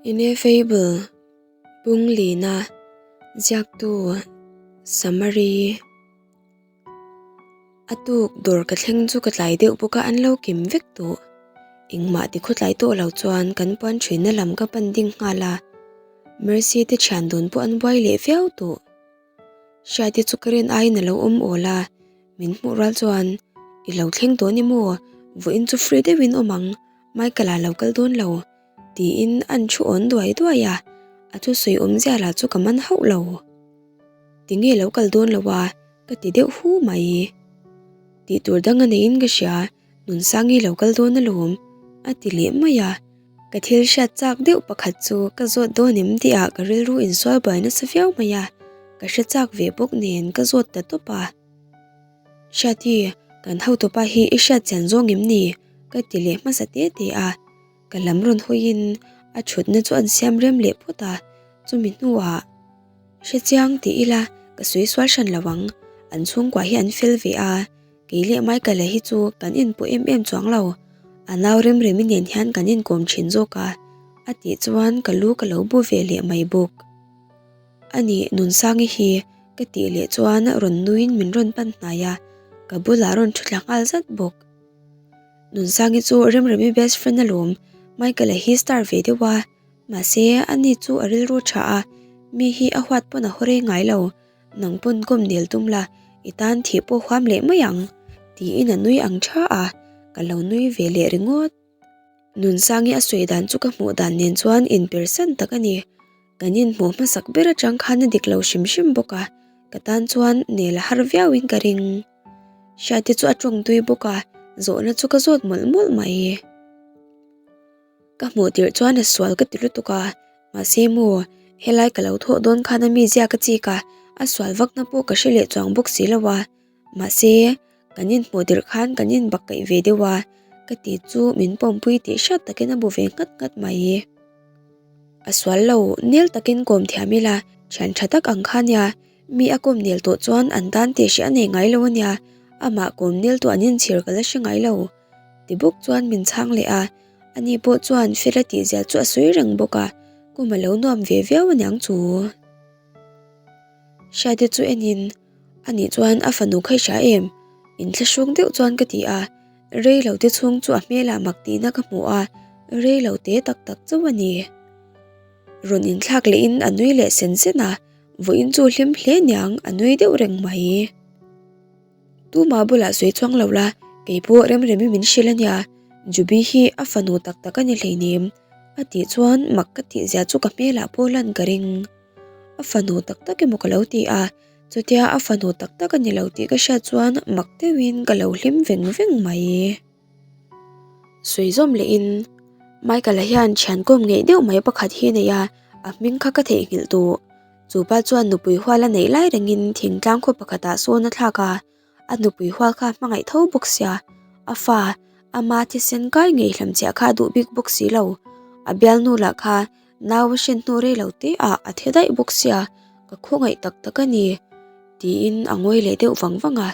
Ineffable, Punglina, Ziaktu, Summary. A tuk dawr ka thleng chu ka tlai deuh bawk a, an lo kim vek tawh. Engmah ti khawtlai tawh lo chuan kan puan ṭhinna lam ka pan ding nghal a, Mercy te ṭhian dun pawh an buai leh viau tawh. Hriati chu ka rin aiin a lo awm awl a, min hmuh rual chuan, I lo thleng tawh ni maw? Vawiin chu free deuhin awm ang, Michael-a lo kal dawn lo, tiin an thu awn duai duai a, a thusawi awmzia lah chu ka man hauh lo. Tinge lo kal dawn lo a? ka ti deuh hu mai. Tih tur dang a neiin ka hria, Nunsangi lo kal dawn alawm, a ti leh mai a. Ka thil hriat chak deuh pakhat chu ka zawt dawn em tih ah ka rilru insual buai nasa viau mai a, ka hre chak ve bawk nen ka zawt ta tawp a. Hriati, kan hotupa hi i hriat chian zawng em ni? ka ti leh hmasa te te a. Ka lam rawn hawiin a thutna chu an siam rem leh phawt a, chumi hnuah hre chiang ti ila ka sawi sual hran lo ang, an chhungkua hi an fel ve a, kei leh Michael-a hi chu kan inpawh em em chuang lo, a nau rem remi nen hian kan inkawm thin zawk a, a tih chuan ka lu ka lo bu ve leh mai bawk. A nih Nunsangi hi ka tih leh chuan rawn nuiin min rawn pan hnai a, ka bulah rawn thu thla nghal zat bawk. Nunsangi chu Remremi best friend alawm, Michael-a hi star ve deuh a, mahse ani chu a rilru tha a, mi hi a huat pawn a haw rei ngai lo, nang pawn kawm nel tum la, i tan thih pawh huam leh mai ang, tiin a nui ang tha a, ka lo nui ve leh ringawt. Nunsangi a sawi dan chu ka hmuh dan nen chuan inpersan tak a ni. Kan inhmuh hmasak ber atang khan a dik lo hrim hrim bawk a, ka tan chuan nel a har viauin ka ring. Hriati chu a tawng tui bawk a, zawhna chu ka zawt mawlh mawlh mai. Ka hmuh tirh chuan a sual ka ti lutuk a, mahse maw, helai ka lo thawh dawn khan a mizia ka chik a, a sual vakna pawh ka hre leh chuang bawk si lo a, Mahse, kan inhmuh tirh khan kan inbak kaih ve deuh a, ka ti chu min pawmpui tih hriat takin a bu ve nghat nghat mai. A sual lo, nel takin kawm thiam ila, thian tha tak ang kha nia, mi a kawm nel tawh chuan an tan tih hriah a nei ngai lo ania, amah kawm nel tawh an inchhir ka la hre ngai lo. Ti bawk chuan min chhang leh a, ani pawh chuan Fela tihzia chu a sawi reng bawk a, kum a lo nuam ve viau aniang chu. Hriate chu enin Anih chuan a fanu kha i hria em? Inthlahrung deuh chuan ka ti a, rei lo te chhung chu a hmelah mak tihna ka hmu a, rei lo te tak tak chauh a ni. Rawn inthlak lehin a nui leh sen sen a, vawiin chu hlim hle niang a nui deuh reng mai. Tuma bulah sawi chuang lo la, kei pawh Remremi min hrilh a nia, Jubi hi a fanu tak tak a ni hleinem a tih chuan mak ka tihzia chu ka hmelah pawh lan ka ring. A fanu tak tak emaw ka lo ti a, chutia a fanu tak tak a ni lo tih ka hriat chuan mak deuhin ka lo hlim veng veng mai. Sawi zawm lehin Michael-a hian thian kawm ngeih deuh mai pakhat hi a nei a, a hming kha ka theihnghilh duh. Chu pa chuan nupui hual a neih lai rengin thingtlang khaw pakhatah sawn a thlak a, a nupui hual kha a hmangaih tho bawk sia, a fa, ama thisen kai ngei hlamchhiah kha a duh bik bawk si lo. A bialnu lah kha Nau a hrin hnu rei lo te ah a the daih bawk sia, ka khawngaih tak tak a ni, tiin a ngawi leh deuh vang vang a.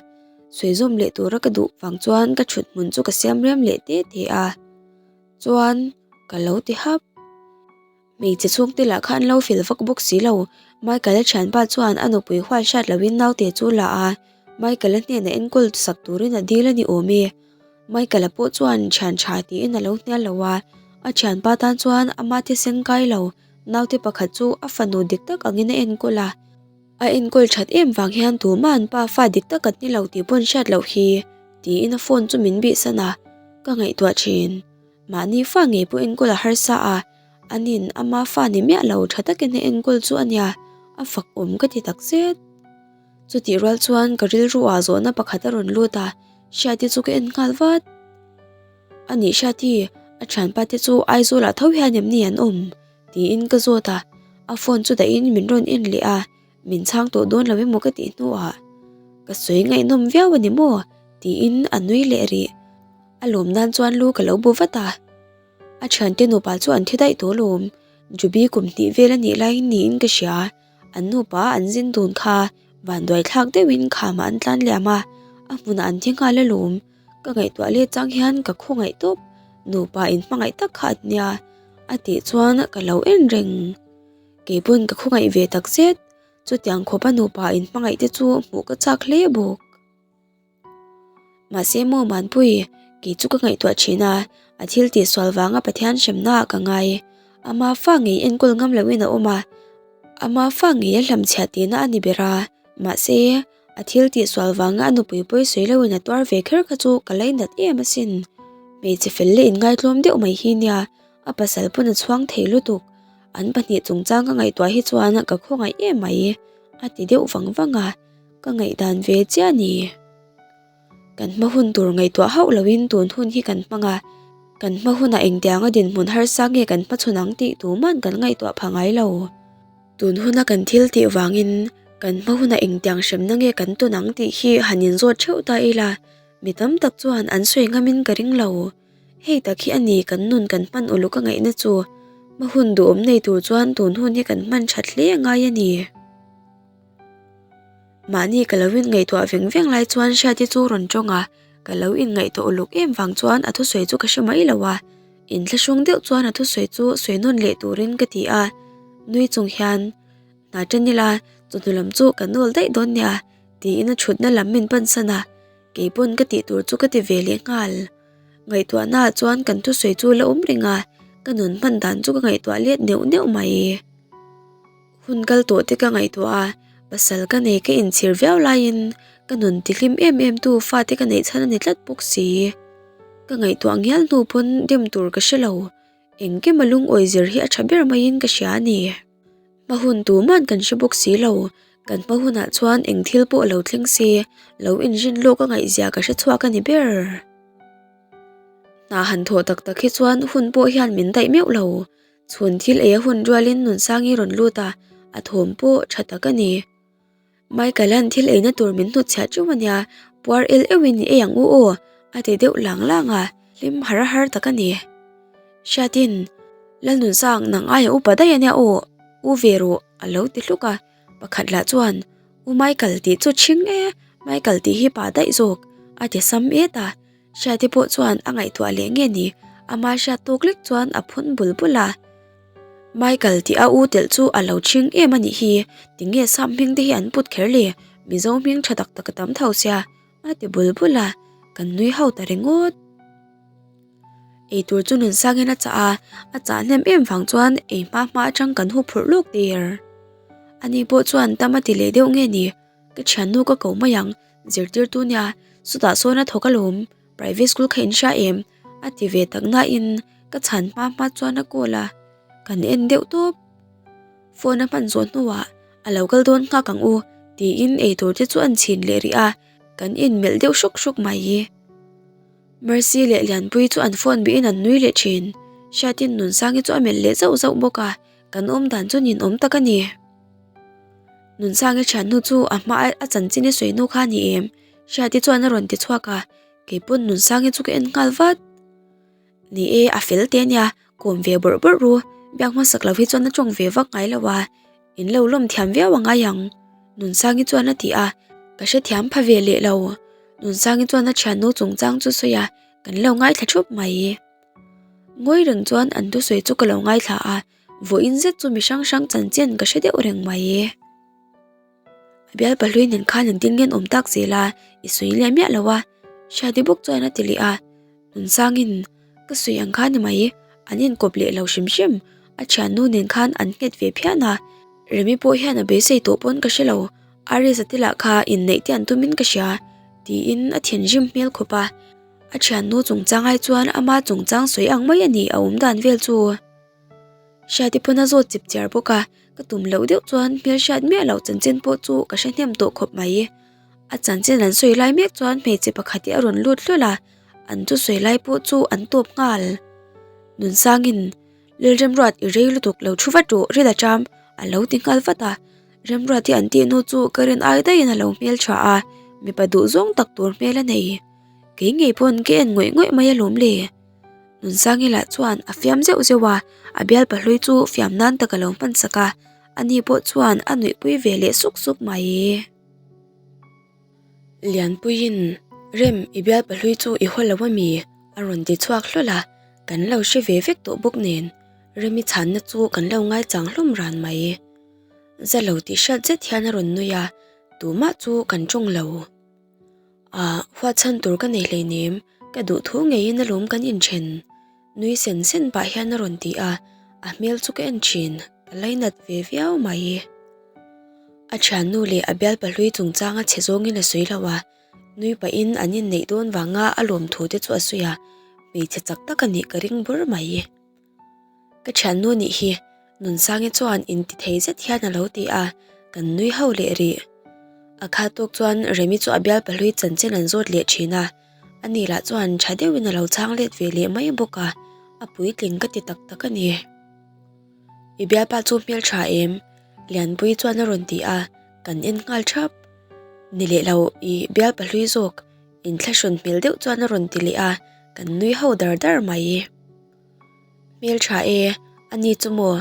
Sawi zawm leh tura ka duh vang chuan ka thut hmun chu ka siam rem leh te te a. Chuan ka lo ti hap. Hmeichhe chhungte lah kha an lo fel vak bawk si lo, Michael-a thianpa chuan a nupui huat hriat loin naute chu la a, Michael-a hnenah enkawl sak turin a dil a ni awm e. Michael-a pawh chuan thian tha tiin a lo hnial lo a, a thianpa tan chuan ama thisen kai lo naute pakhat chu a fanu dik tak angin a enkawl a. A enkawl that em vang hian tumah an pa fa dik tak an ni lo tih pawn hriat loh hi tiin a phone chu min bihsan a, ka ngaihtuah thin. Mahni fa ngei pawh enkawl a harsa a, anin ama fa ni miah lo tha takin a enkawl chu a nia, a fak awm ka ti takzet. Chutih rual chuan ka rilru ah zawhna pakhat a rawn lut a, Hriati chu ka en nghal vat. A nih Hriati, a thianpa te chu Aizawl ah tho hian em ni an awm? tiin ka zawt a, a phone chu dahin min rawn en leh a, min chhang tawh dawn lo emaw ka tih hnuah ka sawi ngaihnawm viau a ni maw? tiin a nui leh rih. A lawm nan chuan lu ka lo bu vat a. A thiante nupa chu an thi daih tawh lawm, Jubi kum hnih vel a nih laiin niin ka hria. An nupa an zin dun kha vanduai thlak deuhin khamah an tlan liam a, a hmunah an thi nghal alawm. Ka ngaihtuah let chang hian ka khawngaih tawp, nupa inhmangaih tak kha an nia. A tih chuan ka lo en reng. Keipawn ka khawngaih ve tak zet. Chutiang khawpa nupa inhmangaih te chu hmuh ka chak hle bawk. Mahse maw Manpui, kei chu ka ngaihtuah thin a, a thil tih sual vanga Pathian hremna ah ka ngai. Ama fa ngei enkawl ngam loin a awm a, ama fa ngei a hlamchhiah tihna a ni ber a. Mahse, a thil tih sual vanga a nupui pawi sawi loin a tuar ve kher kha chu ka lainat em asin. Hmeichhe fel leh inngaitlawm deuh mai hi nia, a pasal pawn a chhuang thei lutuk. An pahnih chungchang ka ngaihtuah hi chuan ka khawngaih em mai, a ti deuh vang vang a. Ka ngaihdan ve chiah a ni. Kan hma hun tur ngaihtuah hauh loin tun hun hi kan hmang a, kan hma hunah engtianga dinhmun harsa nge kan hmachhawn ang tih tuman kan ngaihtuah pha ngai lo. Tun huna kan thil tih vangin kan hma hunah engtiang hremna nge kan tawn ang tih hi han inzawt theuh ta ila, mi tam tak chuan an sawi ngamin ka ring lo. Hei tak hi a ni kan nun kan hman uluk a ngaihna chu. Hma hun duhawm nei tur chuan tun hun hi kan hman that hle a ngai a ni. Mahni ka lo inngaihtuah veng veng lai chuan Hriati chu rawn tawng a, ka lo inngaihtuah uluk em vang chuan a thusawi chu ka hre mai lo a, inthlahrung deuh chuan a thusawi chu sawi nawn leh turin ka ti a, nui chung hian, Hna ṭan ila, chawhnu lam chu ka nawl daih dawn nia, tiin a ṭhutna lam min pansan a, kei pawn ka tih tur chu ka ti ve leh nghal. Ngaihtuahnaah chuan kan thusawi chu la awm reng a, ka nun hman dan chu ka ngaihtuah let neuh neuh mai. Hun kal tawh te ka ngaihtuah a, pasal ka nei ka inchhir viau laiin ka nun tihlim em em tu fate ka neih chhan a ni tlat bawk si. Ka ngaihtuah ngial hnu pawn dem tur ka hre lo, engkim a lungawi zir hi a tha ber maiin ka hria a ni. Hma hun tuman kan hre bawk si lo, kan hma hunah chuan eng thil pawh lo thleng se, lo inrin lawk a ngaihzia ka hre chhuak a ni ber. Hna han thawh tak tak hi chuan hun pawh hian min daih meuh lo. Chhun thil ei a hun rualin Nunsangi rawn lut a, a thawm pawh tha tak a ni. Michael-a'n thil eina tur min hnutchhiah teuh a nia, puar el euhin i ei ang u aw, a ti deuh lang lang a, hlim har har tak a ni. Hriatin, Lalnunsang, nang aia upa daih a nia aw, u ve rawh, a lo ti hluk a, pakhat lah chuan, U Michael tih chu chhing e, Michael tih hi pa daih zawk, a ti sam et a. Hriati pawh chuan a ngaihtuah leh nge ni, ama hriat tawk lek chuan a phun bul bul a. Michael tih a u telh chu a lo chhing em a nih hi, tinge Sam hming te hi an put kher le, Mizo hming tha tak tak a tam tho sia, a ti bul bul a, kan nui ho ta ringawt. Eitur chu nunsangin a chah a, a chah hnem em vang chuan ei hma hma atang kan huphurh lawk der. Ani pawh chuan tam a ti leh deuh nge ni, Ka thiannu ka ko mai ang, zirtirtu nia, chutah sawn a thawk alawm, private school kha in hria em? a ti ve tak nain ka chhan hma hma chuan a call a, kan en deuh tawp. Phone a hman zawh hnuah a lo kal dawn nghak ang u tiin eitur te chu an chhin leh rih a, kan inmelh deuh hruk hruk mai. Mercy leh Lianpuii chu an phone bihin an nui leh thin, Hriatin Nunsangi chu a melh leh zauh zauh bawk a, kan awm dan chu ninawm tak a ni. Nunsangi thiannu chu a hma a chanchin i sawi nu kha a ni em? Hriati chuan a rawn ti chhuak a, keipawn Nunsangi chu ka en nghal vat. Ni e, a fel te ania, kawm ve bawrh bawrh ru, biak hmasak lo hi chuan a tawng ve vak ngai lo a, in lo lawm thiam viau a ngai ang, Nunsangi chuan a ti a, ka hrethiam pha ve leh lo. Nunsangi chuan a thiannu chungchang chu sawi a, kan lo ngaithla thup mai. Ngawi reng chuan an thusawi chu ka lo ngaithla a, Vawiin zet chu mi hrang hrang chanchin ka hre deuh reng mai. A bial pahlui nen khan engtin nge an awm tak zel a, i sawi leh miah lo a, Hriati bawk chuan a ti leh a. Nunsangin, Ka sawi ang kha ni mai, an inkawp leh lo hrim hrim, a thiannu nen khan an nghet ve phian a, Remi pawh hian a beisei tawh pawn ka hre lo, Aris-a te lah kha inneih te an tumin ka hria, tiin a thinrim hmel khawp a. A thiannu chungchang ai chuan ama chungchang sawi ang mai a ni a awm dan vel chu. Hriati pawn a zawt chip chiar bawk a, ka tum loh deuh chuan hmel hriat miah loh chanchin pawh chu ka hre hnem tawh khawp mai. A chanchin an sawi lai mek chuan hmeichhe pakhat hi a rawn lut hlawlh a, an chu sawi lai pawh chu an tawp nghal. Nunsangin, Lalremruat i rei lutuk lo thu vat rawh ril a ṭam, a lo ti nghal vat a. Remruati an tih hnu chu ka rin ai daihin a lo hmel ṭha a, mipa duhzawng tak tur hmel a nei. Kei ngei pawn ka en ngawih ngawih mai alawm le. Nunsangi lah chuan a fiam zeuh zeuh a, a bial pahlui chu fiam nan tak a lo hman sak a, ani pawh chuan a nuihpui ve leh suk suk mai. Lianpuiin, Rem, i bial pahlui chu i haw lo a mi? a rawn ti chhuak hlawl a, kan lo hre ve vek tawh bawk nen. Remi chhanna chu kan lo ngaichang hlawm ran mai. Za lo tih hriat zet hian a rawn nui a, tumah chu kan tawng lo. Ah, huat chhan tur ka nei hleinem, ka duh thu ngeiin alawm kan inthen. Nui sen sen pah hian a rawn ti a, a hmel chu ka en thin, ka lainat ve viau mai. A thiannu leh a bialpa hlui chungchanga chhe zawngin a sawi lo a, nui pahin an inneih dawn vanga a lawm thu te chu a sawi a, hmeichhe chak tak a nih ka ring bur mai. Ka thiannu nih hi Nunsangi chuan inti thei zet hian a lo ti a, kan nui ho leh rih. A kha tawk chuan Remi chu a bialpa hlui chanchin an zawt leh thin a, ani lah chuan tha deuhin a lo chhang let ve leh mai bawk a, a puitling ka ti tak tak a ni. I bialpa chu hmel tha em? Lianpui chuan a rawn ti a, kan en nghal thap. Ni leh lo, i bialpa hlui zawk, inthlahrun hmel deuh chuan a rawn ti leh a, kan nui ho dar dar mai. Hmel tha e, a ni chu maw?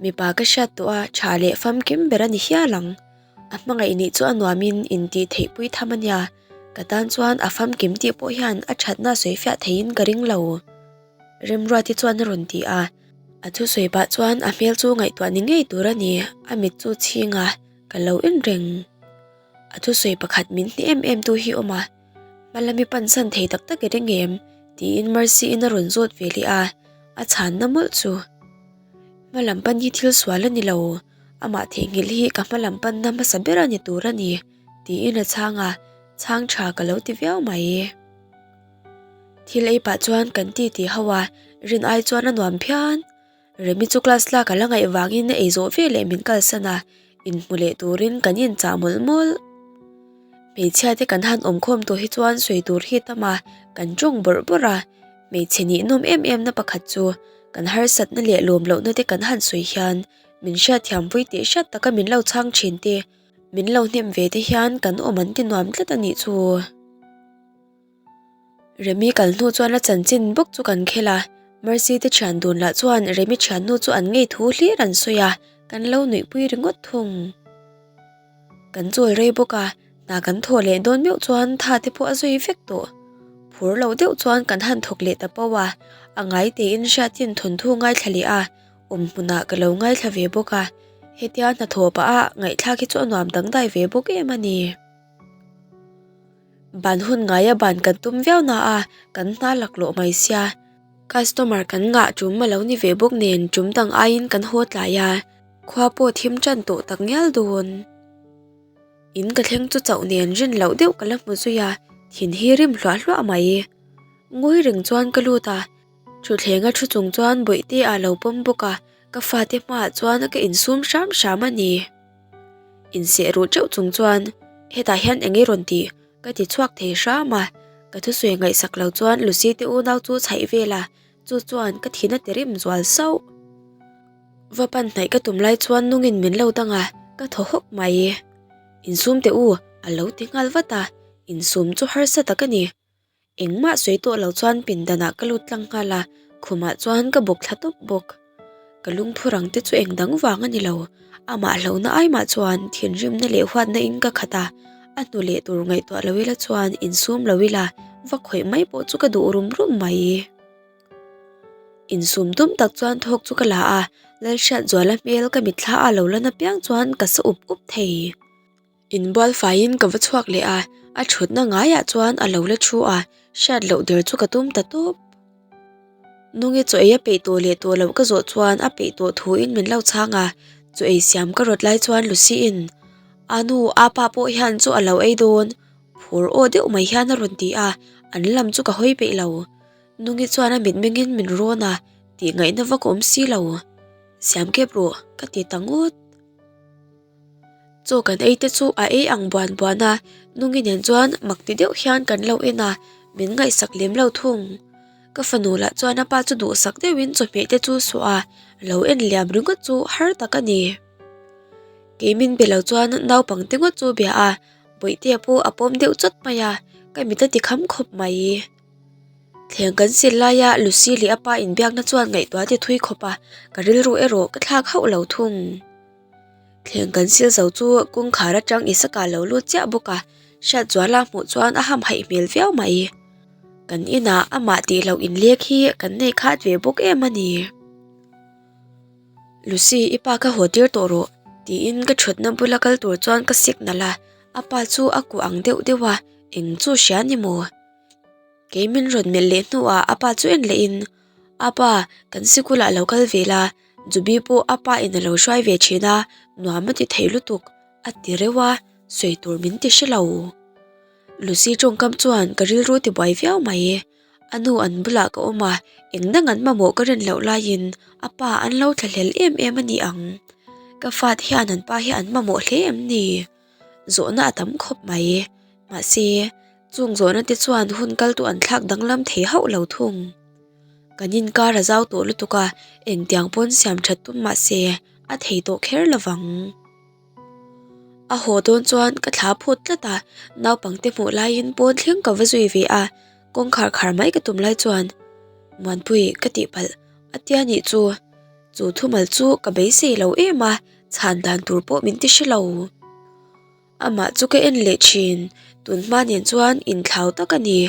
Mipa ka hriat tawh a, tha leh famkim ber a ni hial ang. A hmangaih nih chu a nuamin intih theih pui tham a nia, ka tan chuan a famkim tih pawh hian a thatna sawi fiah theiin ka ring lo. Remruati chuan a rawn ti a, a thusawi pah chuan a hmel chu ngaihtuah ni ngei tur a ni, a mit chu chhing a, ka lo en reng. A thusawi pakhat min hne em em tu hi awm a, Hmalami pansan thei tak tak i ring em? tiin Mercy-in a rawn zawt ve leh a, a chhanna mawlh chu. Hmalam pan hi thil sual a ni lo, amah theihnghilh hi ka hmalam panna hmasa ber a ni tur a ni, tiin a chhang a, chhang tha ka lo ti viau mai. Thil ei pah chuan kan ti ti ho a, rin ai chuan a nuam phian. Remi chu class lak a la ngaih vangin a ei zawh veleh min kalsan a, inhmu leh turin kan inchah mawlh mawlh. Hmeichhia te kan han awmkhawm tawh hi chuan sawi tur hi tam a, kan tawng bawrh bawrh a, hmeichhe nihnawm em em na pakhat chu kan harsatna leh lawm lohna te kan han sawi hian min hriatthiam pui tih hriat taka min lo chhang thin te, min lo hnem ve te hian kan awm an ti nuam tlat a nih chu. Remi kal hnu chuan a chanchin bawk chu kan khel a, Mercy te thian dun lah chuan Remi thiannu chu an ngei thu hlir an sawi a, kan lo nuihpui ringawt thung. Kan chawl rei bawk a, hna kan thawh leh dawn meuh chuan tha te pawh a zui vek tawh. Phur lo deuh chuan kan han thawk leh ta pau a, a ngai tein hriatin thawnthu ngaithla leh a, awm hmunah ka lo ngaithla ve bawk a, hetia hnathawh pah a ngaihthlak hi chu a nuam dangdai ve bawk em a ni. Ban hun ngaia ban kan tum viau na a, kan hna laklawh mai sia. Customer kan ngah tum a lo ni ve bawk nen tum dang aiin kan haw tlai a, khua pawh thim tan tawh tak ngial dawn. In ka thleng chu chauh nen rin loh deuh ka la hmu zui a, thin hi rim hluah hluah mai. Ngawi reng chuan ka lut a, thuthlenga thu chung chuan bawihte ah lo pawm bawk a, ka fate hmaah chuan ka insum hram hram a ni. Inseh ruh teuh chung chuan hetah hian eng nge rawn tih ka ti chhuak thei hram a, ka thusawi ngaihsak lo chuan Lucy te unau chu chhaih vel a, chu chuan ka thin a ti rim zual sauh. Va pan hnaih ka tum lai chuan nungin min lo dang a, ka thaw hawk mai. Insum teh u, a lo ti nghal vat a, insum chu harsa tak a ni. Engmah sawi tawh lo chuan pindanah ka lut tlang nghal a, khumah chuan ka bawk thla tawp bawk. Ka lungphu rang te chu eng dang vang a ni lo, amah hlauhna aimah chuan thinrimna leh huatna in ka khat a, a hnu leh tur ngaihtuah lo ila chuan insum lo ila va khawih mai pawh chu ka duh rum rum mai. Insum tum tak chuan thawk chu ka la a, Lalhriatzuala hmel ka mitthla a lo lan apiang chuan ka sa up up thei. Inbual faiin ka va chhuak leh a, a thutna ngaiah chuan a lo la thu a, hriat loh der chu ka tum ta tawp. Nungi chaw ei a peih tawh leh tawh loh ka zawh chuan a peih tawh thuin min lo chhang a, chaw ei siam ka rawt lai chuan Lucy-in, A nu, apa pawh hian chaw a lo ei dawn, phur aw deuh mai hian a rawn ti a, an lam chu ka hawi peih lo. Nungi chuan a mitmengin min rawn a, tih ngaihna vak awm si lo. Siam kep rawh, ka ti ta ngawt. Chaw kan ei te chu a ei ang buan buan a, Nungi nen chuan mak ti deuh hian kan lo en a, min ngaihsak lem lo thung. Ka fanu lah chuan a pa chu duhsak deuhin chawhmeh te chu suah a, lo en liam ringawt chu har tak a ni. Kei min be lo chuan naupang te ngawt chu bia a, Bawihtea pawh a pawm deuh chawt mai a, ka mit a ti kham khawp mai. Thleng kan sil laia Lucy leh a pa inbiakna chuan ngaihtuah a ti thui khawp a, ka rilru erawh ka thlak hauh lo thung. Thleng kan sil zo chu kawngkhar atang Isaka lo lut chiah bawk a, Hriatzuala hmuh chuan a hamhaih hmel viau mai. Kan inah amah tih loh inlek hi kan nei khat ve bawk em a ni. Lucy, i pa kha haw tir tawh rawh, tiin ka thutna bula kal tur chuan ka signal a, a pa chu a kuah ang deuh deuh a, eng chu hria ni maw? Kei min rawn melh leh hnuah a pa chu en lehin, A pa, kan sikulah lo kal ve la, Jubi pawh a pa in a lo hruai ve thin a, nuam a ti thei lutuk, a ti reuh a, sawi tur min ti hre lo. Lucy tawngkam chuan ka rilru ti buai viau mai. A nu an bulah ka awm a, eng dang an mamawh ka rin loh laiin a pa an lo thlahlel em em a ni ang. Ka fate hian an pa hi an mamawh hle em ni? Zawhna a tam khawp mai. Mahse, chung zawhna te chuan hun kal tu an thlak danglam thei hauh lo thung. Kan inkar a zau tawh lutuk a, engtiang pawn siam that tum mahse a thei tawh kher lovang. A haw dawn chuan ka thla phut tlat a, naupangte hmuh laiin pawn thleng ka va zui ve a, kawngkhar khar mai ka tum lai chuan Muanpui ka tih palh a tia nih chu, chu thumal chu ka beisei lo em a, chhan dan tur pawh min ti hre lo. Amah chu ka en leh thin, tun hma nen chuan inthlau tak a ni.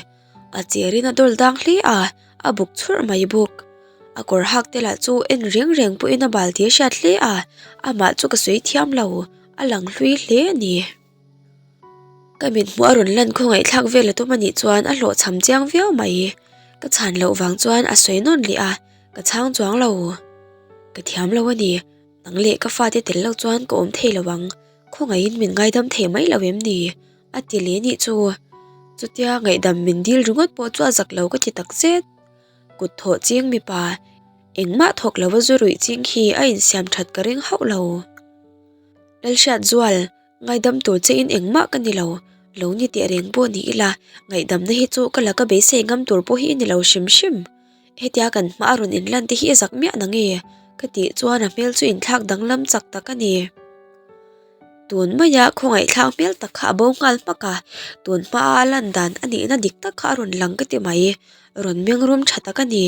A cherin a dawl dang hle a, a buk churh mai bawk. A kawr hak te lah chu en reng reng pawhin a bal tih a hriat hle a, amah chu ka sawi thiam lo, a lang hlui hle a ni. Ka mithmuh a rawn lan khawngaihthlak vel a tum a nih chuan a hlawhchham chiang viau mai. Ka chhan loh vang chuan a sawi nawn leh a, ka chhang chuang lo. Ka thiam lo a ni, nang leh ka fate tel lo chuan ka awm thei lo ang. Khawngaihin min ngaidam thei mai lo em ni? A ti leh nih chu. Chutia ngaihdam min dil ringawt pawh chu a zak lo ka ti tak zet. Kut thawh ching mipa, engmah thawk lova zu ruih ching khi a insiam that ka ring hauh lo. Lalhriat Zual, ngaidam tur che in engmah ka ni lo. Lo ni teh reng pawh ni ila, ngaihdamna hi chu ka laka beisei ngam tur pawh hi i ni lo hrim hrim. Hetia kan hma a rawn inlan te hi i zak miah na nge? Ka tih chuan a hmel chu inthlak danglam chak tak a ni. Tun maia khawngaihthlak hmel tak kha a bo nghal hmak a, tun hmaa a lan dan a nihna dik tak kha a rawn lang ka ti mai, rawn meng rum tha tak a ni.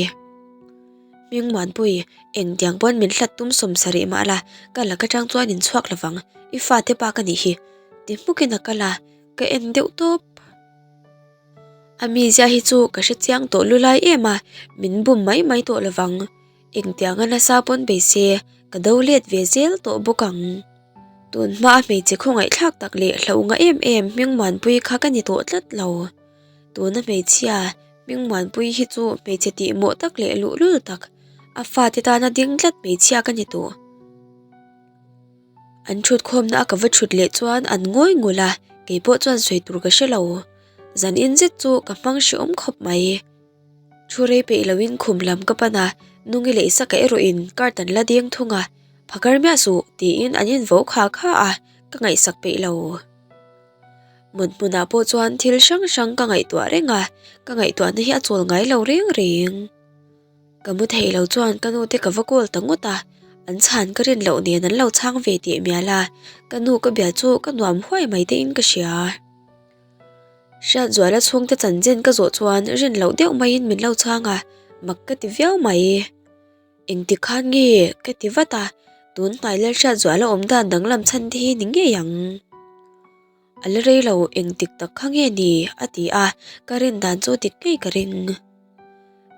Hmingmuanpui, engtiang pawn min hlat tum 70 mah la, ka lak atang chuan in chhuak lovang, i fate pa ka nih hi, ti hmukin a kal a, ka en deuh tawp. A mizia hi chu ka hre chiang tawh lu lai em a, min bum mai mai tawh lovang. Engtianga nasa pawn bei se, ka do let ve zel tawh bawk ang. Tun hma a hmeichhe khawngaihthlak tak leh hlauh ngah em em Hmingmuanpui kha ka ni tawh tlat lo. Tuna hmeichhia Hmingmuanpui hi chu hmeichhe tihmawh tak leh luhlul tak, a fate tana ding tlat hmeichhia ka ni tawh. An thut khawmna a ka va thut leh chuan an ngawi ngul a, kei pawh chuan sawi tur ka hre lo. Zan in zet chu ka hmang hrehawm khawp mai. Thu rei peih loin khum lam ka pan a, Nungi leh Isaka erawhin card an la deng thung a, Phakar miah suh tiin an invo kha kha a, ka ngaihsak peih lo. Mut hmunah pawh chuan thil hrang hrang ka ngaihtuah reng a, ka ngaihtuahna hi a chawl ngai lo reng reng. Ka mu theih lo chuan ka nu te ka va call ta ngawt a, an chhan ka rin loh nen an lo chhang ve teh mial a, ka nu ka bia chu ka nuam huai mai te in ka hria. Hriatzuala chhungte chanchin ka zawh chuan rin loh deuh maiin min lo chhang a, mak ka ti viau mai. Engtik khan nge ka ti vat a, tun hnai Lalhriatzuala awm dan danglam chhan te hi ni ngei ang. A la rei lo engtik tak kha nge ni? a ti a, ka rin dan chu dik ngei ka ring.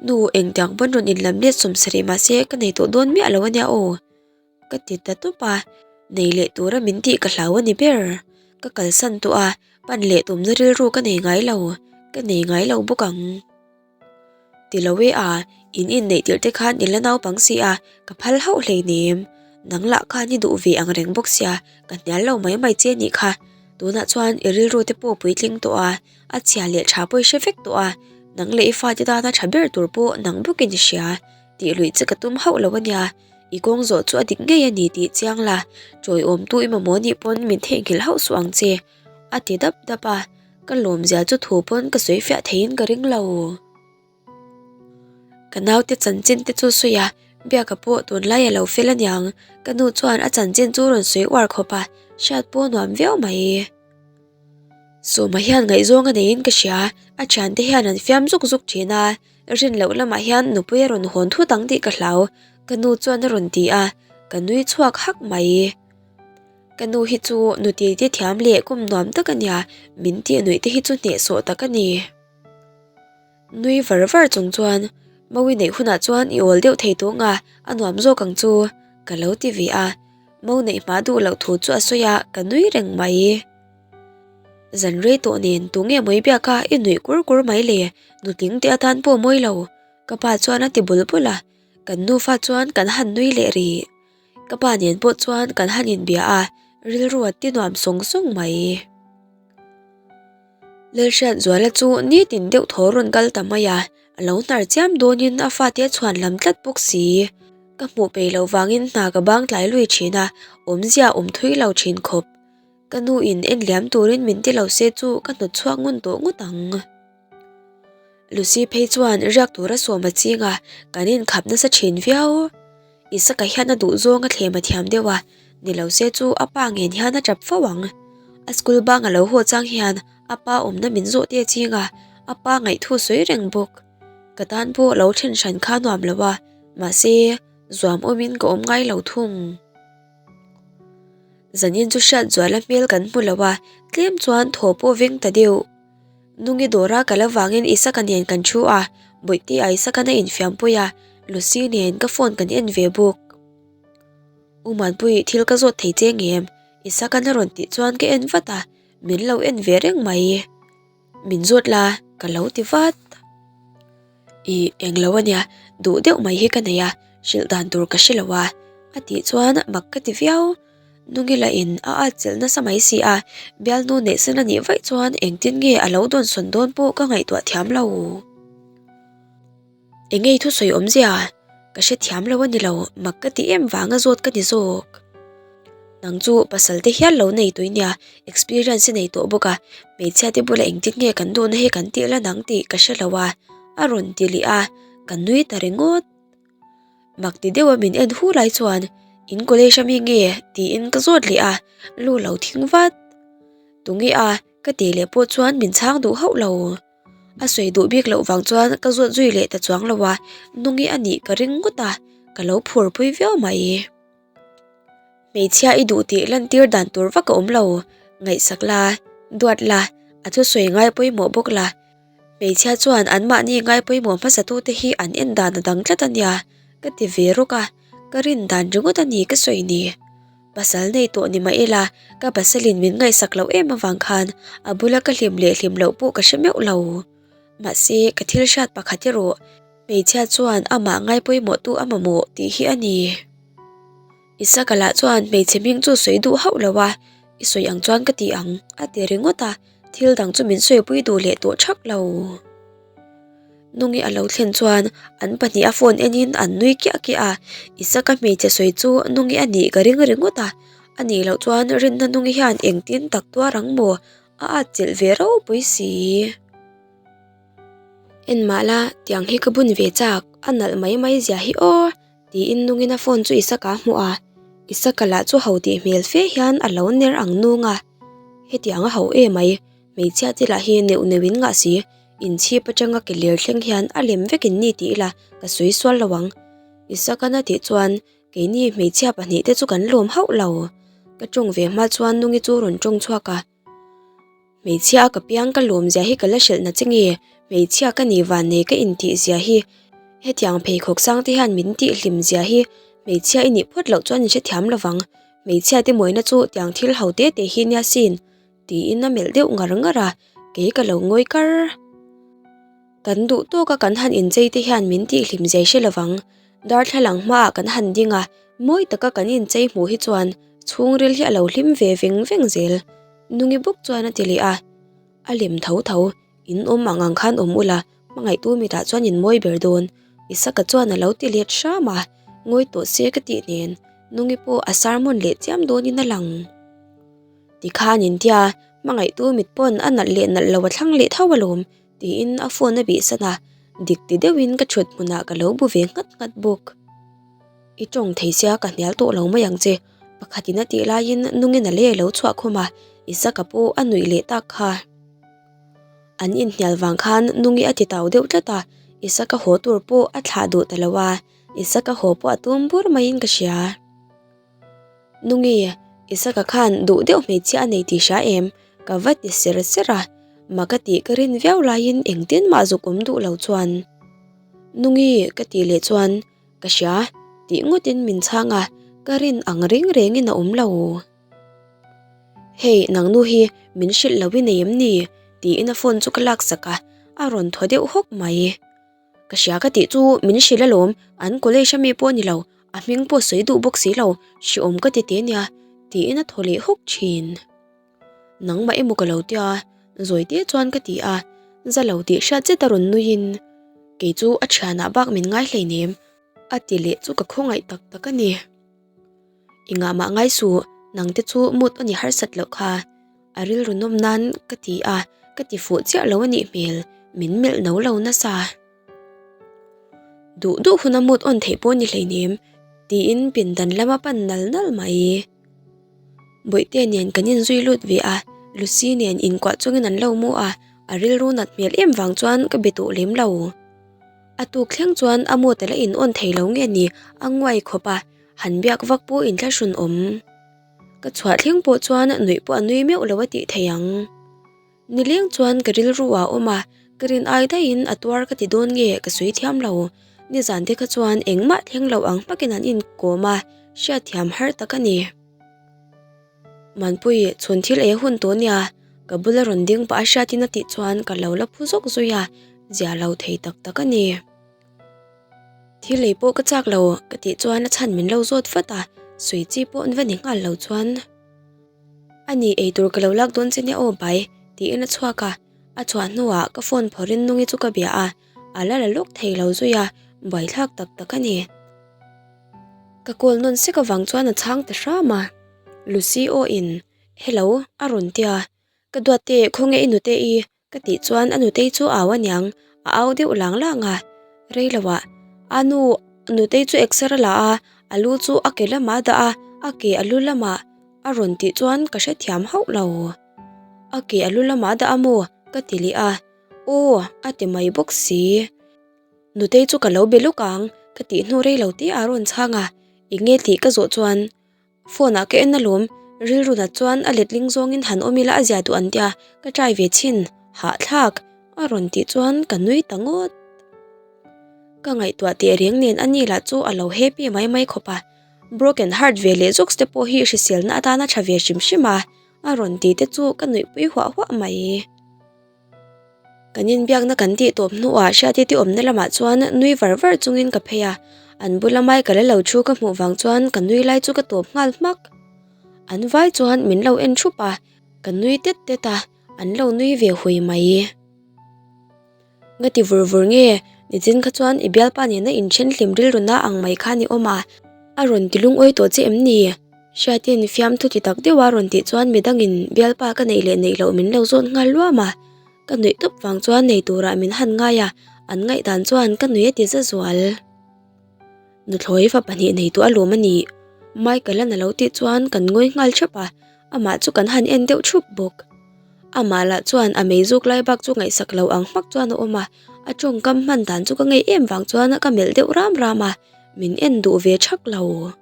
Nu, engtiang pawn rawn inlam let 70 mahse ka nei tawh dawn miah lo ania aw, ka ti ta tawp a, nei leh tura min tih ka hlau a ni ber. Ka kalsan tawh a, pan leh tumna rilru ka nei ngai lo, ka nei ngai lo bawk ang. Ti lo e a, in inneih tirh te khan i la naupang si a, ka phal hauh hleinem. Nang lah khan i duh ve ang reng bawk sia, ka hnial lo mai mai che nih kha. Tunah chuan i rilru te pawh puitling tawh a, a chhia leh tha pawh i hre vek tawh a, nang leh i fate tana tha ber tur pawh nang bawkin i hria. Tih luih che ka tum hauh lo a nia, i kawng zawh chu a dik ngei a ni tih chiang la, chawiawmtu i mamawh nih pawn min theihnghilh hauh suh ang che. A ti dap dap a, ka lawmzia chu thu pawn ka sawi fiah theiin ka ring lo. Ka naute chanchin te chu sawi a, Biaka pawh tunlai a lo fel aniang, ka nu chuan a chanchin chu rawn sawi uar khawp a, hriat pawh nuam viau mai. Sawma hian ngaihzawng a neiin ka hria, a thiante hian an fiam zuk zuk thin a, rin loh lamah hian nupui a rawn hawn thut ang tih ka hlau, ka nu chuan a rawn ti a, ka nui chhuak hak mai. Ka nu hi chu nutei te thiam leh kum nuam tak a nia, min tih nuih te hi chu hnehsawh tak a ni. Nui var var chung chuan Mawi neih hunah chuan i awl deuh thei tawng a, a nuam zawk ang chu, Ka lo ti ve a, mo neih hma duh loh thu chu a sawi a, ka nui reng mai. Zan rei tawh nen tunge mawi biak a i nuih kur kur mai le, nutling te atan pawh mawi lo, ka pa chuan a ti bul bul a, kan nufa chuan kan han nui leh rih. Ka pa nen pawh chuan kan han inbia a, rilru a ti nuam sawng sawng mai. Lalhriatzuala chu nitin deuh thaw rawn kal ta mai a, a lo hnar chiam dawnin a fate a chhuan lam tlat bawk si. Ka hmuh peih loh vangin hna ka bang tlai lui thin a, awmzia awm thui lo thin khawp. Ka nu in en liam turin min ti lo se chu ka hnawt chhuak ngun tawh ngawt ang. Lucy phei chuan riak tura sawm a ching a, kan inkhap nasa thin viau. Isaka hian a duh zawng a thlem a thiam deuh a, ni lo se chu a pa ngen hian a tap fo ang. A school bang a lo haw chang hian a pa awmna min zawh te a ching a, a pa ngaihthu sawi reng bawk. Ka tan pawh lo then hran kha nuam lo a, mahse zuam awmin ka awm ngai lo thung. Zanin chu hriat zuala hmel kan hmu lo a, tlem chuan thaw pawh veng ta deuh. Nungi dawra kal avangin Isaka nen kan thu a, Bawihtea Isaka na infiampui a, Lucy nen ka phone kan en ve bawk. U Manpui thil ka zawt thei che ngem? Isaka na rawn tih chuan ka en vat a, min lo en ve reng mai. Min zawt la, ka lo ti vat. Ih, englo ania, duh deuh mai hi ka nei a, hrilh dan tur ka hre lo a, a tih chuan mak ka ti viau. Nungila in a at chelh nasa mai si a, bialnu neihsan a nih vaih chuan engtin nge a lo dawnsawn dawn pawh ka ngaihtuah thiam lo. Engei thusawi awmzia ka hre thiam lo a ni lo, mak ka ti em vanga zawt ka ni zawk. Nang chu pasal te hial lo nei tui nia, experience i nei tawh bawk a, hmeichhia te bula engtin nge kan duhna hi kan tih la nang tih ka hre lo a, a rawn ti leh a, ka nui ta ringawt. Mak ti deuha min en hu lai chuan in college ami nge tiin ka zawt leh a, lu lo thing vat. Tunge a ka tih leh pawh chuan min chhang duh hauh lo. A sawi duh bik loh vang chuan ka zawt zui leh ta chuang lo a, nungi a nih ka ring ngawt a, ka lo phur pui viau mai. Hmeichhia i duh tih lantir dan tur vak a awm lo, ngaihsak la, duat la, a thusawi ngai pawimawh bawk la. Hmeichhia chuan anmahni ngai pawimawh hmasatute hi an en dan a dang tlat a nia, ka ti ve rawk a, ka rin dan ringawt a ni ka sawi ni. Pasal nei tawh ni mah ila, ka pasalin min ngaihsak loh em avang khan a bula ka hlim leh hlim loh pawh ka hre meuh lo. Mahse, ka thil hriat pakhat erawh hmeichhia chuan amah ngai pawimawhtu a mamawh tih hi a ni. Isaka lah chuan hmeichhe hming chu sawi duh hauh lo a, I sawi ang chuan ka ti ang, a ti ringawt a, thil dang chu min sawipui duh leh tawh thak lo. Nungi a lo thlen chuan an pahnih a phone enin an nui kiah kiah a, Isaka hmeichhe sawi chu Nungi a nih ka ring ringawt a, a nih loh chuan rinna Nungi hian engtin tak tuar ang maw, a atchilh ve ropui si. En mah la, tiang hi ka bun ve chak, a nalh mai mai zia hi aw. Tiin nungin a phone chu Isaka a hmuh a, Isaka lah chu ho tih hmel fe hian a lo ner ang nung a. Hetiang a ho em mai, hmeichhia te lah hi neuh neuh in ngah si, inchhip atanga ke ler thleng hian a lem vek in ni tih ila ka sawi sual lo ang. Isaka'n a tih chuan keini hmeichhia pahnih te chu kan lawm hauh lo. Ka tawng ve hma chuan nungi chu rawn tawng chhuak a. Hmeichhia a ka piang ka lawm zia hi ka la hrilh na che nge, hmeichhia ka nih van nei ka intih zia hi, hetiang pheikhawk sang te hian min tih hlim zia hi hmeichhia i nih phawt loh chuan in hrethiam lo vang, hmeichhia te mawina chu tiang thil ho te te hi nia sin, tiin a melh deuh ngar ngar a, kei ka lo ngawi kar. Kan duh tawk a kan han inchei te hian min tih hlim zia i hre lo vang, Darthlalang hmaah kan han ding a, mawi taka kan inchei hmuh hi chuan chhungril hi a lo hlim ve veng veng zel. Nungi bawk chuan a ti leh a, a lem tho tho, in awm ang ang khan awm ula, hmangaihtu mitah chuan in mawi ber dawn. Isaka chuan a lo ti let hram a, ngawi tawh se ka tih nen, Nungi pawh a sermon leh chiam dawnin a lang. Tikhan intia, hmangaihtu mit pawn a nalh leh nalh lo a thlang leh tho alawm. Tiin a phone a bihsan a, dik ti deuhin ka thut hmunah ka lo bu ve nghat nghat bawk. I tawng thei sia ka hnial tawh lo mai ang che, pakhatin a tih laiin nungin a lei a lo chhuah khawm a, Isaka pawh a nuih leh tak kha. An inhnial vang khan nungi a ti tau deuh tlat a, Isaka haw tur pawh a thlah duh ta lo a, Isaka haw pawh a tum bur maiin ka hria. Nungi, Isaka khan duh deuh hmeichhia a nei tih hria em? Ka va ti ser ser a, maka tih ka rin viau laiin engtin mah zuk awm duh lo chuan. Nungi, ka tih leh chuan, Ka hria, tih ngawtin min chhang a. Ka rin ang reng rengin a awm lo. Hei, nang nu hi min hrilh lo i nei em ni? tiin a phone chu ka laksak a, a rawn thaw deuh hawk mai. Ka hria ka tih chu min hrilh alawm, an college ami pawh a ni lo, a hming pawh sawi duh bawk si lo, hriawm ka ti te nia, tiin a thaw leh hawk thin. Nangmah emaw ka lo tia, zawi te chuan ka ti a, za lo tih hriat zet a rawn nuiin, Kei chu a thianah bak min ngai hleinem, a ti leh chu ka khawngaih tak tak a ni. I ngahmah ngai suh, nang te chu mut a ni harsat loh kha. A rilru nawm nan ka ti a, ka ti fuh chiah lo a nih hmel, min melh no lo nasa. Duh duh huna mut awn theih pawh ni hleinem, tiin pindan lama pan nal nal mai. Bawihte nen kan inzui lut ve a, Lucy nen inkuah chungin an lo mu a, a rilru nat hmel em vang chuan ka be tawh lem lo. A tuk thleng chuan a mut a la in awn thei lo nge ni, a nguai khawp a, han biak vak pawh inthlahrun awm. Ka chhuah thleng pawh chuan nuih pawh a nui meuh lo a tih thei ang. Nileng chuan ka rilru ah a awm a, ka rin ai daihin a tuar ka ti dawn nge ka sawi thiam lo. Nizan te kha chuan engmah thleng lo ang hmakin an inkawm a, hriatthiam har tak a ni. Manpui, chhun thil ei hun tawh nia, ka bula rawn ding pah a hriatin a tih chuan ka lo la phu zawk zui a, zia lo thei tak tak a ni. Thil ei pawh ka chak lo ka tih chuan a chhan min lo zawt vat a, sawi chi pawh an va ni nghal lo chuan. A ni ei tur ka lo lak dawn che nia aw bai tiin a chhuak a, a chhuah hnuah ka phone phawrhin nungi chu ka bia a, a la la lawk thei lo zui a, buaithlak tak tak a ni. Ka call nawn sek avang chuan a chhang ta hram a, Lucy aw in hello a rawn tia, ka duat te khawnge i nute i Ka tih chuan a nutei chu au aniang, a au deuh lang lang a. Rei lo ah, a nu nutei chu exer a la a, a lu chu a ke lamah a dah a, a ke a lu lamah a rawn tih chuan ka hrethiam hauh lo. A ke a lu lamah a dah a maw? ka ti leh a, aw a ti mai bawk si. Nutei chu ka lo be lawk ang ka tih hnu rei lo te a rawn chhang a, eng nge tih ka zawh chuan Phone ah ka en alawm, rilru nat chuan a letling zawngin han awm ila a zia duh an tia, ka try ve chhin, hahthlak a rawn tih chuan ka nui ta ngawt. Ka ngaihtuah teh reng nen a ni lah chu a lo happy mai mai khawp a, broken heart ve leh zawks te pawh hi hriselna atana tha ve hrim hrim a, a rawn ti te chu ka nuihpui huah huah mai. Kan inbiakna kan tih tawp hnuah Hriati te awmna lamah chuan nui var var chungin ka phei a, an bula Michael a lo thu ka hmuh vang chuan ka nui lai chu ka tawp nghal hmak. An vai chuan min lo en thup a, ka nui tet tet a, an lo nui ve hui mai. Nga ti vur vur nge, nichin kha chuan i bialpa nena inthen hlim rilru na ang mai kha ni awm a, a rawn ti lungawi tawh che em ni? Hriatin fiamthu ti tak deuha rawn tih chuan midangin bialpa ka neih leh neih loh min lo zawn nghal luam a, ka nuih tawp vang chuan nei turah min han ngai a, an ngaihdan chuan ka nui a ti za zual. Nuthlawi fa pahnih nei tawh alawm a nih, Michael-a'n a lo tih chuan kan ngawi nghal thap a, amah chu kan han en deuh thup bawk. Amah lah chuan a mei zuk lai bak chu ngaihsak lo ang hmak chuan a awm a, a tawngkam hman dan chu ka ngei em vang chuan ka melh deuh ram ram a, min en duh ve thak lo.